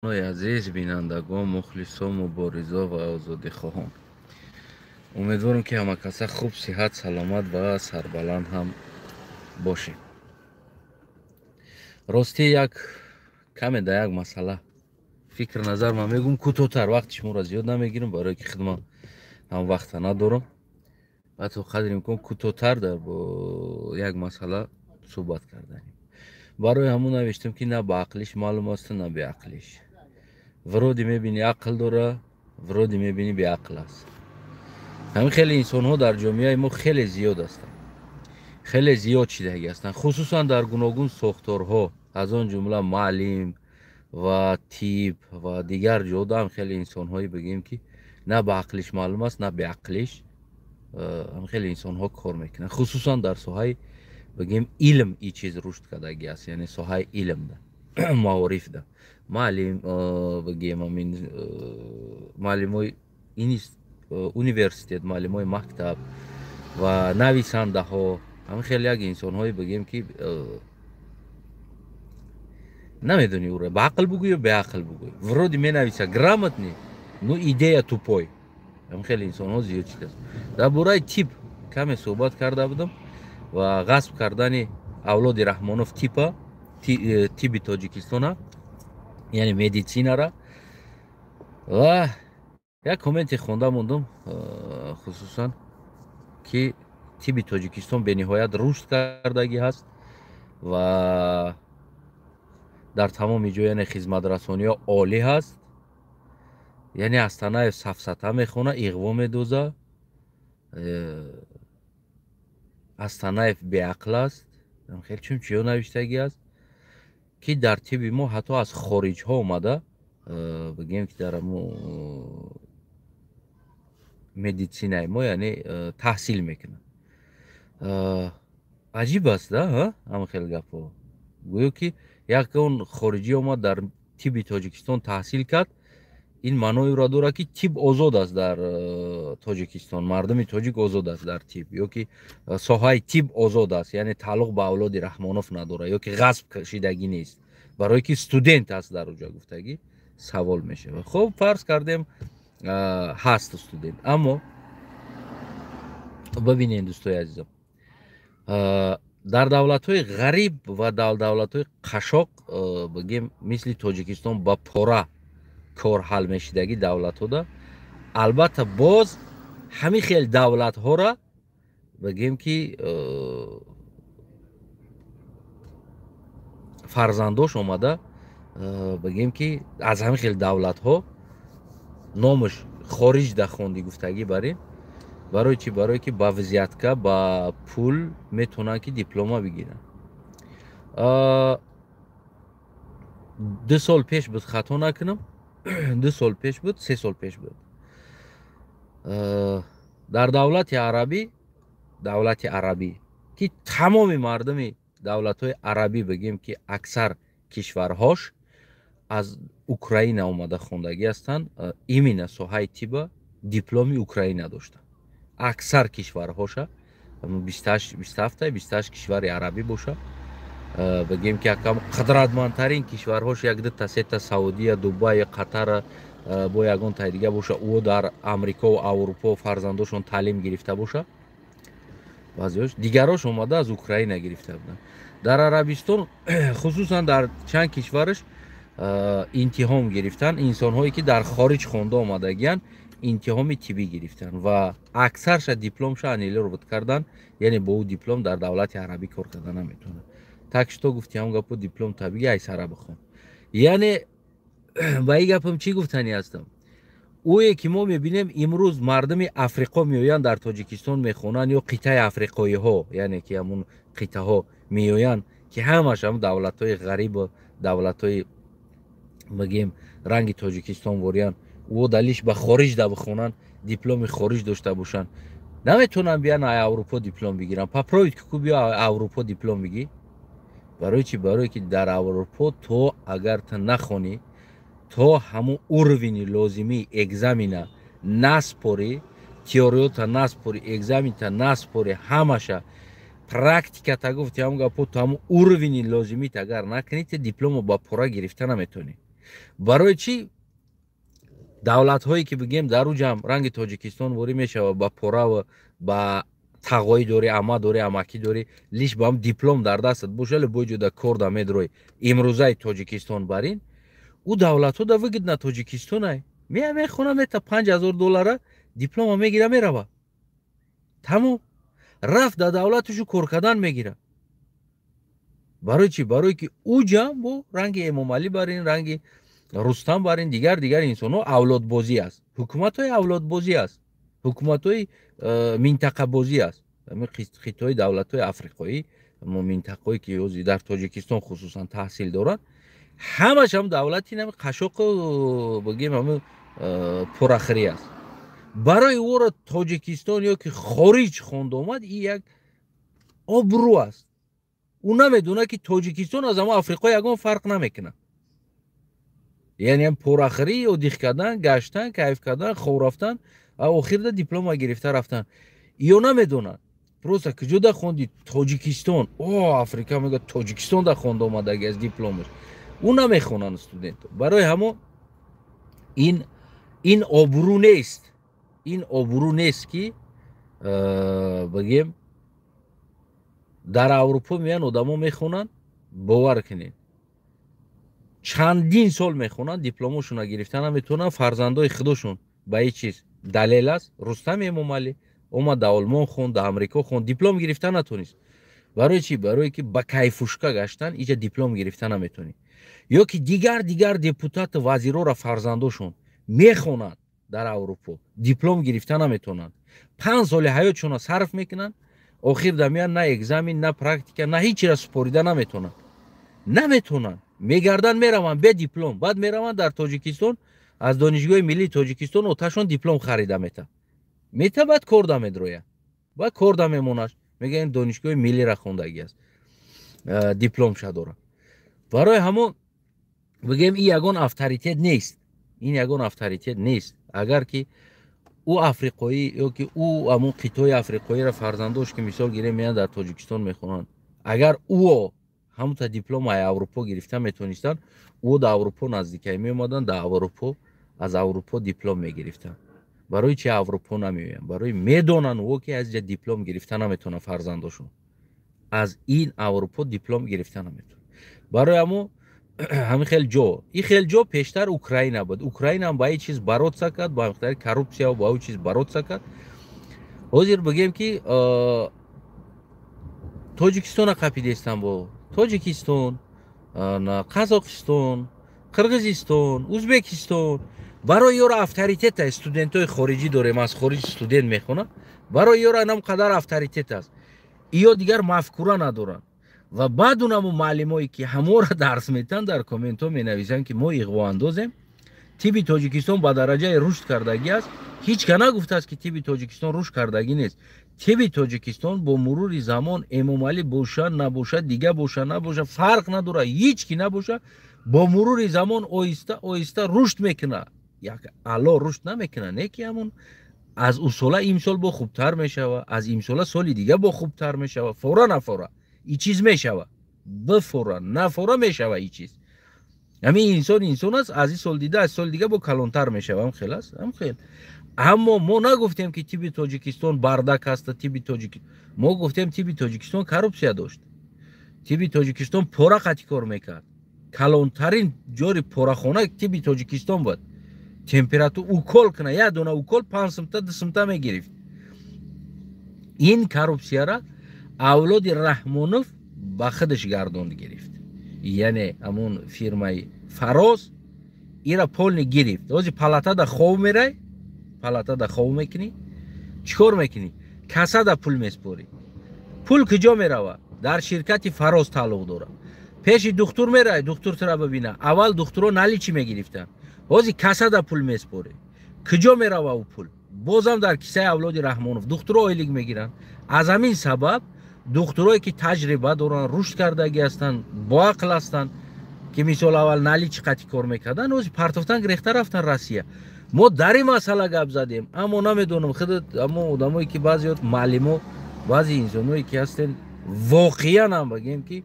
Азиз бинандагон, мухлисон, муборизо ва озодихоҳон, умедворам, ки ҳамакаса хуб, сиҳат, саломат ва сарбаланд ҳам бошем. Ростӣ, як каме дар як масъала фикр назар ман мегӯм, кӯтоҳтар, вақти шуморо зиёд намегирам, барое ки хидмат ҳам вақта надорам ва то қадри имкон кӯтоҳтар дар бо як масъала суҳбат карданем. Барои ҳамун навиштам, ки на ба ақлиш маълум асту, на беақлиш. Вроде мебини, ақл дора, вроде мебини, беақл аст. Ҳамин хеле инсонҳо дар ҷомеаи мо хеле зиёд ҳастанд, хеле зиёд шидагӣ ҳастанд, хусусан дар гуногун сохторҳо, аз он ҷумла маълим ва тиб ва дигар ҷода ҳам хеле инсонҳое, бигӯем, ки на ба ақлиш маълум аст, на беақлиш, ҳам хеле инсонҳо кор мекунанд. Хусусан дар соҳаи, бигӯем, илм и чиз рушд кардагӣ аст, яъне соҳаи илмда, маорифда, маълим, бигӯем, амин маълимои университет, маълимои мактаб ва нависандаҳо. Ҳамин хеле як инсонҳое, бигӯем, ки намедонӣ ӯро ба ақл бугӯ ё беақл бугӯй. Вроде менависа грамотный, но идея тупой. Ҳамин хеле инсонҳо зиёд шудааст. Дар бораи тиб каме суҳбат карда будам ва ғасб кардани авлоди Раҳмонов типа тиби Тоҷикистона, яъне медицинара. Ва як комменте хонда мондум, хусусан ки тиби Тоҷикистон бениҳоят рушд кардагӣ ҳаст ва дар тамоми ҷо, яъне хизматрасониҳо олӣ ҳаст. Яъне Астанаев сафсата мехона, иғво медоза, Астанаев беақл аст. Хеле чун чиё навиштагӣ аст, ки дар тиби мо ҳатто аз хориҷҳо омада, бигӯем, ки дар амо медицинаи мо, яъне таҳсил мекунанд. Аҷиб аст да, ҳама хел гапҳо. Гӯё ки як он хориҷӣ омад, дар тиби Тоҷикистон таҳсил кард, ин маъноеро дорад, ки тиб озод аст дар Тоҷикистон, мардуми тоҷик озод аст дар тиб, ё ки соҳаи тиб озод аст, яъне тааллуқ ба авлоди Раҳмонов надорад ё ки ғасб шидагӣ нест, барое ки студент аст дар уҷа гуфтагӣ савол мешавад. Хуб, фарз кардем, ҳаст студент, аммо бибинед, дӯстои азизам, дар давлатҳои ғариб ва дар давлатҳои қашоқ, бигем, мисли Тоҷикистон, ба пора кор ҳал мешидагӣ давлатҳода, албатта, боз ҳамин хел давлатҳоро, бигем, ки фарзандош омада, бигем, ки аз ҳамин хел давлатҳо номаш хориҷ да хонди гуфтагӣ барем. Барои чӣ? Барое ки ба взятка, ба пул метавонанд, ки диплома бигиранд. 2 сол пеш буд, хато накунам, 2 сол пеш буд, 3 сол пеш буд, дар давлати арабӣ, давлати арабӣ, ки тамоми мардуми давлатҳои арабӣ, бигем, ки аксар кишварҳош аз Украина омада хондагӣ ҳастанд, именно соҳаи тиба дипломи Украина доштанд аксар кишварҳоша, 27, 28 кишвари арабӣ боша, бигем, ки якам қудратмандтарин кишварҳош як дута сета, Саудия, Дубай, Қатара, бо ягон таи дига боша, ӯ дар Амрикову Аврупо фарзандошон таълим гирифта боша, баъзеош дигарош омада аз Украина гирифта буданд. Дар Арабистон, хусусан дар чанд кишвараш, интиҳом гирифтанд инсонҳое, ки дар хориҷ хонда омадагиянд, интиҳоми тиббӣ гирифтанд ва аксарша дипломша аннулировать карданд, яъне бо ӯ диплом дар давлати арабӣ кор карда наметавонад. Так что, гуфти ҳам гапо, диплом табиги айсара бихон. Яъне ба ин гапам чӣ гуфтанӣ ҳастам? Ӯе ки мо мебинем, имрӯз мардуми Африқо меоянд, дар Тоҷикистон мехонанд, ё қитъаи африқоиҳо, яъне ки ҳамун қитъаҳо меоянд, ки ҳамаш ҳам давлатҳои ғарибу давлатҳои, бигем, ранги Тоҷикистон вориянд, ӯ далиш ба хориҷ да бихонанд, дипломи хориҷ дошта бошанд, наметавонанд биян Аврупо диплом бигиранд. Попробуй ку, биё Аврупо диплом бигӣ. Барои чӣ? Барое ки дар Аврупо то агар ту нахонӣ, то ҳамун уровени лозимии экзамена наспорӣ, теориёта наспорӣ, экзамента наспорӣ, ҳамаша практиката, гуфти ҳамун гапо, то ҳамун уровени лозимит агар накунӣ, ту дипломо ба пора гирифта наметавонӣ. Барои чӣ давлатҳое ки бигем дар уҷам ранги Тоҷикистон ворӣ мешавад, ба пораву ба тағоӣ дорӣ, ама дорӣ, амакӣ дорӣ, лиш ба ҳам диплом дар дастат боша, ле бо ҷода кор да медрои. Имрӯзаи Тоҷикистон бар ин ӯ давлатҳо да выгодно Тоҷикистонай. Мея, мехона, мета 5000 доллара, диплома мегира, мерава, тамом, рафт дар давлатушу кор кардан мегира. Барои чӣ? Барое ки ӯ ҷам бо ранги Эмомалӣ бар ин, ранги Рустам бар ин, дигар дигар инсонҳо авлодбозӣ аст, ҳукуматҳои авлодбозӣ аст, ҳукуматҳои минтақабозӣ аст. Хитои давлатҳои африқоӣ, минтақаое ки ҳозир дар Тоҷикистон хусусан таҳсил доранд, ҳамаш ҳам давлати нами қашоқу бигем ҳамн порахӯрӣ аст. Барои ӯро Тоҷикистон ё ки хориҷ хонда омад, ин як обрӯ аст. Ӯ намедонад, ки Тоҷикистон аз ҳамон Африқо ягон фарқ намекунад, яъне порахӯрӣ, отдых кардан, гаштан, кайф кардан, хоб рафтан, охирда диплома гирифта рафтан. Ё намедонад, просто куҷо да хонди? Тоҷикистон. О, Африка мегӯяд, Тоҷикистон да хонда омадаги аз дипломаш. Ӯ намехонанд студентҳо. Барои ҳамо ин обрӯ нест, ин обрӯ нест, ки бигем дар Аврупо меян одамо, мехонанд. Бовар кунед, чандин сол мехонанд, дипломошонро гирифта наметавонанд. Фарзандои худошон ба ин чиз далел аст. Рустам Эмомалӣ омад, дар Олмон хонд, дар Амрико хонд, диплом гирифта натонист. Барои чӣ? Барое ки ба кайфушка гаштан иҷа диплом гирифта наметонӣ. Ё ки дигар дигар депутату вазирора фарзандошон мехонанд дар Аврупо, диплом гирифта наметавонанд. 5 соли ҳаётшонро сарф мекунанд, охир дамиян на экзамен, на практика, на ҳеҷ чира супорида наметавонанд, наметавонанд. Мегарданд, мераванд бе диплом. Баъд мераванд дар Тоҷикистон, аз Донишгоҳи миллии Тоҷикистон оташон диплом харида мета, баъд корда медрояд, баъд корда мемонаш. Мегӯянд, донишгоҳи миллира хондагӣ аст, дипломша дорад. Барои ҳамон бигӯем, ин ягон авторитет нест, ин ягон авторитет нест. Агар ки ӯ африқоӣ ё ки ӯ ҳамон қитъои африқоиро фарзандош ки мисол гирем, меянд, дар Тоҷикистон мехонанд, агар ӯо ҳамута дипломаи Аврупо гирифта метонистанд, ӯ дар Аврупо наздикай меомаданд, дар Аврупо, аз Аврупо диплом мегирифтанд. Барои чи Аврупо намеоянд? Барои медонанд ӯ ки аз ҷа диплом гирифта наметавонанд, фарзандошон аз ин Аврупо диплом гирифта наметавонанд. Барои ҳамо ҳамин хел ҷо, ин хел ҷо пештар Украина буд. Украинаам ба ин чиз бороться кард, ба миқдари коррупсия, ба ӯ чиз бороться кард. Ҳозир бигем, ки Тоҷикистона қапидестан, бо Тоҷикистон, Қазоқистон, Қирғизистон, Узбекистон барои ёро авторитет аст. Студентҳои хориҷӣ дорем, аз хориҷ студент мехонад, барои ёро анам қадар авторитет аст. Иё дигар мафкура надоранд. Ва баъд унамо маълимое ки ҳаморо дарс метиҳанд, дар комментҳо менависанд, ки мо иғвоандозем, тибби Тоҷикистон ба дараҷаи рушд кардагӣ аст. Ҳеҷ ка нагуфтааст, ки тибби Тоҷикистон рушд кардагӣ нест. Тибби Тоҷикистон бо мурури замон, Эмомалӣ боша, набоша, дига боша, набоша, фарқ надорад, ҳеҷ ки набоша, бо мурури замон оҳиста оҳиста рушд мекунад. Як ало рушд намекунад, не ки ҳамон аз усола имсол бо хубтар мешава, аз имсола соли дига бо хубтар мешава. Фора нафора и чиз мешава, бифора нафора мешава и чиз. Ҳамин инсон инсон аст, аз ин сол дида, аз соли дига бо калонтар мешава. Ҳам хел аст, ҳам хел. Аммо мо нагуфтем, ки тибби Тоҷикистон бардак аст. Тибби тоҷик, мо гуфтем, тибби Тоҷикистон коррупсия дошт, тибби Тоҷикистон пора қати кор мекард. Калонтарин ҷори порахона тибби Тоҷикистон буд. Температура укол куна, як дона укол 5 сумта, 2 сумта мегирифт. Ин коррупсияра авлоди Раҳмонов ба худаш гардонд, гирифт, яъне ҳамон фирмаи Фароз ира полный гирифт. Ҳозир палатада хов мерай, палатада хов мекунӣ, чӣ кор мекунӣ? Касада пул меспорӣ. Пул куҷо мерава? Дар ширкати Фароз тааллуқ дорад. Пеши духтур мерай, духтур тура бибина, аввал духтуро наличный мегирифтанд, ҳозир касада пул меспорӣ. Куҷо мерава ӯ пул? Бозам дар кисаи авлоди Раҳмонов. Духтуро ойлик мегиранд. Аз ҳамин сабаб духтурое ки таҷриба доранд, рушд кардагӣ ҳастанд, боақл ҳастанд, ки мисол аввал наличный қати кор мекарданд, ҳозир партофтан, гирехта рафтан Россия. Мо дар ин масъала гап задем, аммо намедонам, худ амо одамое ки баъзеот маълимо, баъзе инсоное ки ҳастен, воқеан ҳам бигем, ки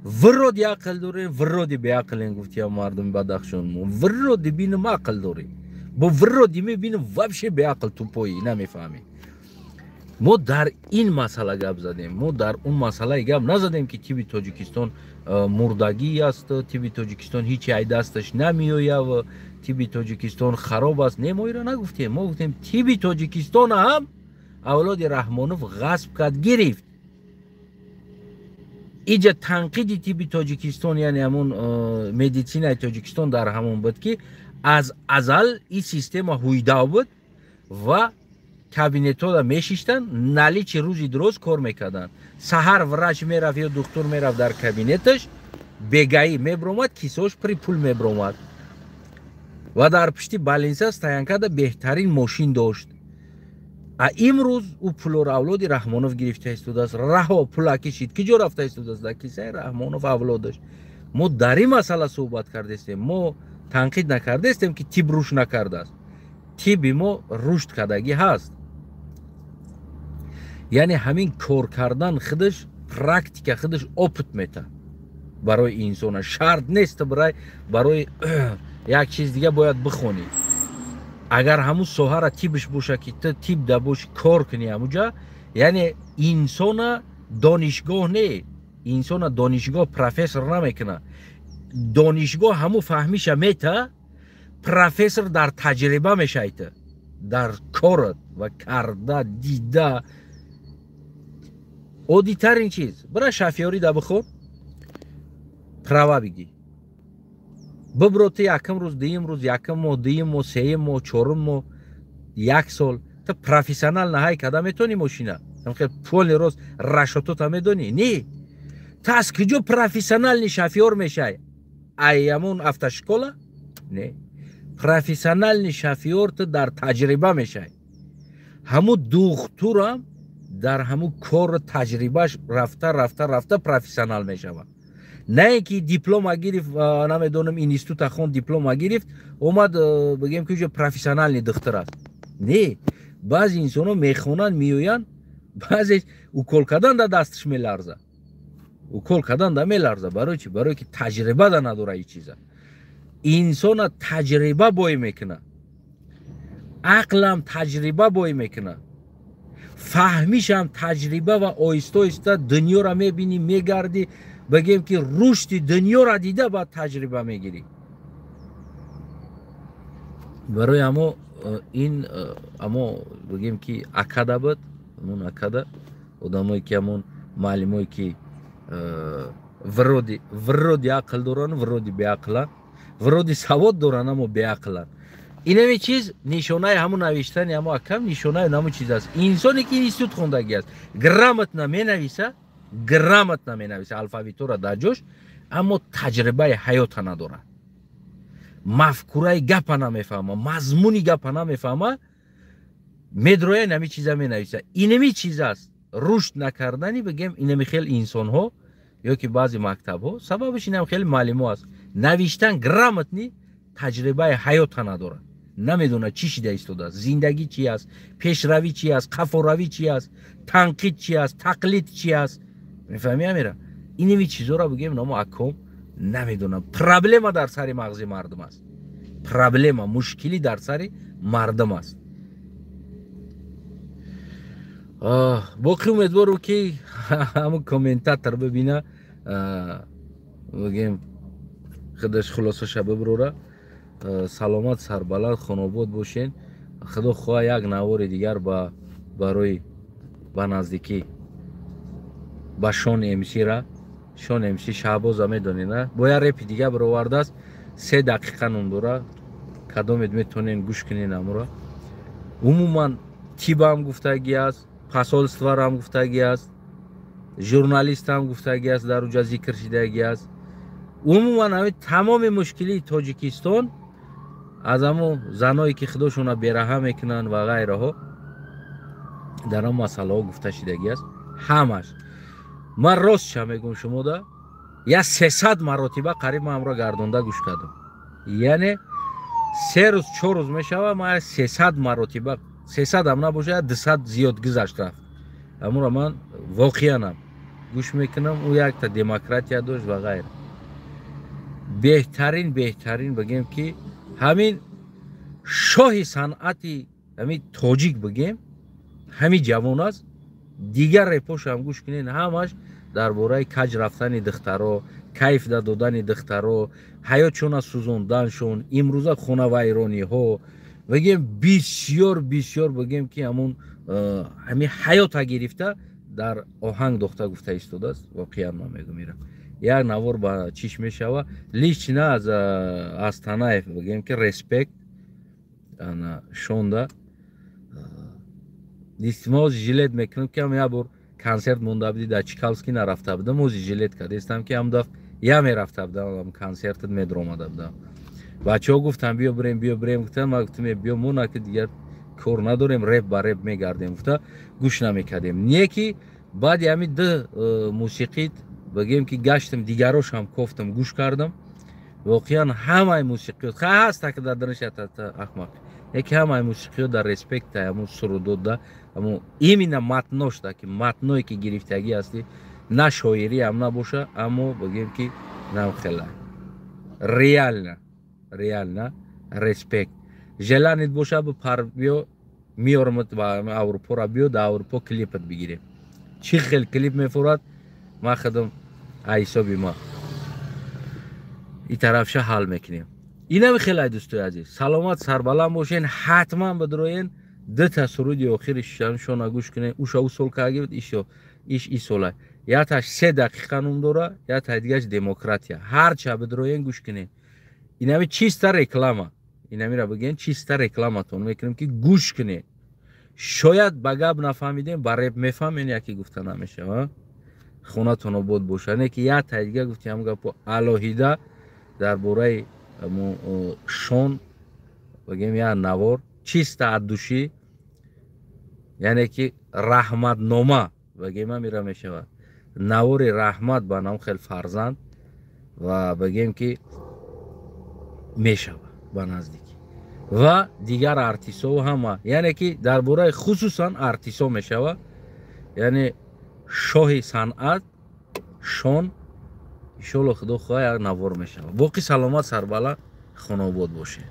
Вроде ақл дорем, вроде беақлем, гуфтиям мардуми Бадахшон. Мо вроде бинам ақл дорем, бо вроде мебинам вообще беақл, тупой, намефаҳмем. Мо дар ин масъала гап задем, мо дар он масъалае гап назадем, ки тиби Тоҷикистон мурдагӣ аст, тиби Тоҷикистон ҳичи ай дасташ намеояв, тиби Тоҷикистон хароб аст. Не, мо иро нагуфтем. Мо гуфтем, тиби Тоҷикистона ҳам авлоди Раҳмонов ғасб кард, гирифт. Иҷа танқиди тиби Тоҷикистон, яъне ҳамун медицинаи Тоҷикистон дар ҳамон буд, ки аз азал ин система ҳуйдав буд ва кабинетҳода мешиштанд, наличи рӯзи дуроз кор мекарданд. Саҳар врач мерафт ё духтур мерафт дар кабинеташ, бегаӣ мебиромад, кисош пури пул мебиромад ва дар пишти больница стоянкада беҳтарин мошин дошт. А имрӯз ӯ пулоро авлоди Раҳмонов гирифта истодааст. Раҳо пула кишид, ки ҷо рафта истодааст? Дар кисаи Раҳмонов авлодаш. Мо дар ин масъала суҳбат кардестем, мо танқид накардестем, ки тиб рушд накардааст. Тиби мо рушд кардагӣ ҳаст, яъне ҳамин кор кардан худаш практика, худаш опыт мета барои инсона. Шарт нест барои як чиз дига бояд бихонӣ. Агар ҳамун соҳара тибш боша, ки ту тиб да боши, кор кунӣ ҳамуҷа, яъне инсона донишгоҳ не, инсона донишгоҳ профессор намекуна. Донишгоҳ ҳамун фаҳмиша мета, профессор дар таҷриба мешайта, дар корат ва карда дида. Оддитарин чиз: бира шофёрӣ да бихон, права бигӣ, бибро, ту якум рӯз, дуюм рӯз, якум моҳ, дуюм моҳ, сеюм моҳ, чорум моҳ, як сол ту профессионал наҳай карда метавонӣ мошина полный рост расчётота медонӣ? Не, ту аз куҷо профессиональный шофёр мешай? Ай ҳамун автошкола? Не, профессиональный шофёр ту дар таҷриба мешай. Ҳамун духтурам дар ҳамун кору таҷрибаш рафта, рафта, рафта профессионал мешавад. На ин ки диплома гирифт, намедонам, института хон, диплома гирифт, омад, бигем, ки уже профессиональный духтур аст. Не, баъзе инсонҳо мехонанд, меоянд, баъзе укол кардан да дасташ меларза, укол кардан да меларза. Барои чи? Барое ки таҷриба да надора. Ин чиза инсона таҷриба бой мекунад, ақлам таҷриба бой мекунад, фаҳмишам таҷриба ва оҳиста оҳиста дунёро мебинӣ, мегардӣ, бигем, ки рушди дунёро дида, баъд таҷриба мегирӣ. Барои амо ин амо, бигем, ки акада буд, ҳамон акада одамое ки ҳамон маълимое ки вроде ақл доранд, вроде беақланд, вроде савод доранд, аммо беақланд. Инами чиз нишонаи ҳамун навиштани ҳамо акам, нишонаи ҳамун чиз аст. Инсоне ки институт хондагӣ аст, грамотно менависа, грамотно менависа, алфавитора дар ҷош, аммо таҷрибаи ҳаёта надорад, мафкураи гапа намефаҳма, мазмуни гапа намефаҳма, медроя, инами чиза менависа. Инами чиз аст рушд накардани, бигем, инами хел инсонҳо ё ки баъзе мактабҳо. Сабабаш инам хеле маълимо аст: навиштан грамотный, таҷрибаи ҳаёта надорад, намедонад чӣ шида истодааст, зиндагӣ чи аст, пешравӣ чи аст, қафоравӣ чи аст, танқид чи аст, тақлид чи аст. Мефаҳмӣ, амира? Инами чизоро, бигем, намо аком намедонам. Проблема дар сари мағзи мардум аст, проблема, мушкилӣ дар сари мардум аст. Боқӣ умедворам, ки ҳамун комментатор бибина, бигем, худаш хулосаша биброра. Саломат, сарбаланд, хонобод бошен. Худо хоҳа, як навори дигар ба барои ба наздикӣ ба Шон МСра, Шон МС Шаҳбоза медонӣ, на? Бо як репи дига бировардааст, 3 дақиқа ном дора. Кадомед метавонен гӯш кунен амура. Умуман тибам гуфтагӣ аст, посольстворам гуфтагӣ аст, журналистам гуфтагӣ аст, дар уҷа зикр шидагӣ аст. Умуман ҳамин тамоми мушкилии Тоҷикистон аз ҳамон заное ки худошона бераҳа мекунанд ва ғайраҳо, дар он масъалаҳо гуфта шидагӣ аст ҳамаш. Ман ростша мегӯм шумода, я 300 маротиба қариб ман амро гардонда гӯш кардам. Яъне 3 рӯз, 4 рӯз мешава, ман 300 маротиба, 300 ам набошад, 200 зиёд гузашт рафт. Амуро ман воқеанам Гӯш мекунам, ӯ якта «Демократия» дошт ва ғайра. Беҳтарин, беҳтарин, бигем, ки ҳамин шоҳи санъати ҳамин тоҷик, бигем, ҳамин ҷавон аст. Дигар репошам гӯш кунед, ҳамаш дар бораи каҷ рафтани духтаро, кайф додани духтаро, ҳаётшона сӯзонданшон, имрӯза хонавайрониҳо, бигем, бисёр бисёр, бигем, ки ҳамун ҳамин ҳаёта гирифта дар оҳанг дохта гуфта истодааст. Воқеан ман мегӯм, ира як навор ба чиш мешава. Лично аз Танаев, бигем, ки респект шонда. Мо жалеть мекунем, ки ҳам як бор консерт монда буди дар Чкаловский, нарафта будам. Ози жалеть кардастам, ки ҳам даф я мерафта будам, консертат медромада будам. Бачаҳо гуфтам: «Биё бирем, биё бирем», гуфтам. Ма гуфтам: «Биё, мо наки дигар кор надорем, реп ба реп мегардем», гуфта гӯш намекардем. Не ки баъди ҳамин ду мусиқит, бигем, ки гаштам, дигарошам кофтам, гӯш кардам. Воқеан ҳамаи мусиқиёт ха ҳаста, ки дар дарунаш ахмақ, яке ҳамаи мусиқиёт дар респекта, ҳамун сурудода, ҳамун именно матношда, ки матное ки гирифтагӣ ҳастӣ, на шоирӣ ҳам набоша, аммо, бигем, ки намхела реально, реально респект. Желание боша, бипар, биё, меёрмат ба Аврупора, биё, дар Аврупо клипат бигирем. Чӣ хел клип мефурад, ман худам ҳисоби ма и тарафша ҳал мекунем. Инами хеле, дӯстои азиз, саломат, сарбаланд бошен. Ҳатман бидроен, дута суруди охири шона гӯш кунен. Уша у сол карги буд, ишо иш и сола. Яташ «3 дақиқа» ном дора, ятаи дигаш «Демократия». Ҳарча бидроен, гӯш кунен. Инами чиста реклама, инамира бигӯен, чиста рекламатон мекунем, ки гӯш кунед. Шояд ба гап нафаҳмидем, ба реп мефаҳмен, яке гуфта намешава. Хонатон обод боша. Не ки як тай дига гуфти, ҳам гапо алоҳида дар бораи шон, бигем, як навор чиста от души, яъне ки раҳматнома, бигем, ҳамира мешавад, навори раҳмат ба нам хел фарзанд ва, бигем, ки мешавад ба наздикӣ ва дигар артистову ҳама, яъне ки дар бораи хусусан артистҳо мешавад, яъне шоҳи санъат шон. Иншолло, худо хоҳа, як навор мешавад. Боқӣ саломат, сарбаланд, хонаобод бошед.